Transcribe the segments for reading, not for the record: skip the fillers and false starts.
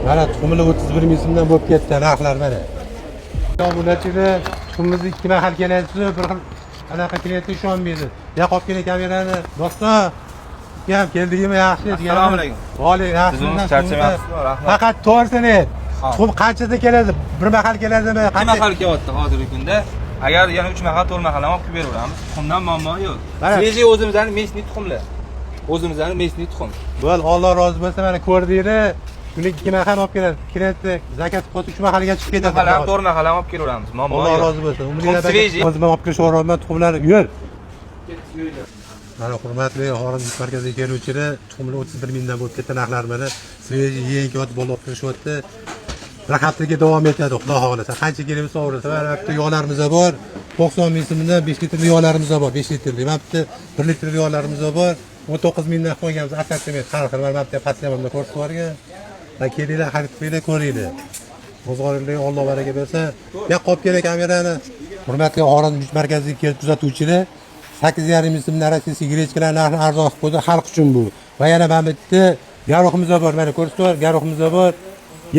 Mana tuxumlar 31 ming so'mdan bo'lib ketdi narxlar mana. Obunachilar, tuxumimiz ikki mahal keladi, bir xil anaqa kelyapti, ishonmaydi. Ya qolib keling kamerani. Doston, ukam keldingmi, yaxshi? Assalomu alaykum. Va alaykum yaxshi. Tuzumimiz charchamayapsizmi? Rahmat. Faqat to'g'risini ayt. Ha. Tuxum qanchada keladi? Bir mahal keladimi? Ikki mahal kelyapti hozirgi kunda. Agar yana 3 mahal, 4 mahal ham olib kelib beraveramiz. Tuxumdan muammo yo'q. Mana. Свежий o'zimizning местный tuxumlar. O'zimizning местный tuxum. Bo'l, Alloh rozi bo'lsin, mana ko'rdinglar. Kuni ikki mahal olib keladi. Keladi, заказ qilsa 3 mahalga chiqib 3 ketadi. Mahal ham, 4 mahal ham olib kelaveramiz. Muammo Alloh yo'q. rozi bo'lsin. Tuxum свежий. O'zim olib kelishyapman tuxumlarni. Yur. Mana hurmatli Xorazm markaziga keluvchilar, tuxumlar 31 mingdan bo'lib ketdi narxlar mana. Свежий yangi kelyapti, bola olib kirishyapti. Bir haftaga davom etadi, Xudo xohlasa. Qancha kelib so'rasa, mana bu yerda yog'larimiz bor. 90 ming so'mdan 5 litrli yog'larimiz bor, 5 litrli. Mana bu yerda 1 litrli yog'larimiz bor. 19 mingdan qo'yganmiz assortiment har xil. Mana bu yerda pastga ko'rsatib yuborgan. Va kelinglar, xarid qilinglar, ko'ringlar. Ro'zg'oringlarga Alloh baraka bersin. Bu yoqqa olib keling kamerani. Hurmatli Xorazm markaziga kelib kuzatuvchilar, 8,5 ming so'mdan российский гречка lar narxini arzon qilib qo'ydi, xalq uchun bu. Va yana mana bu yerda горох imiz bor, mana ko'rsatib yubor, горох imiz bor.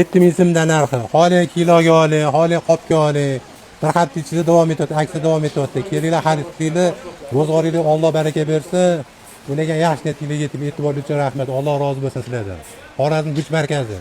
7 ming so'mdan narxi. Xohlang kiloga oling, xohlang qopga oling. Bir hafta ichida davom etyapti, aksiya davom etyapti. Kelinglar, xarid qilinglar. Ro'zg'oringlarga Alloh baraka bersin. Bunaqa yaxshi niyatga yetib e'tiborli uchun rahmat. Alloh rozi bo'lsin sizlardan. Xorazm go'sht markazi.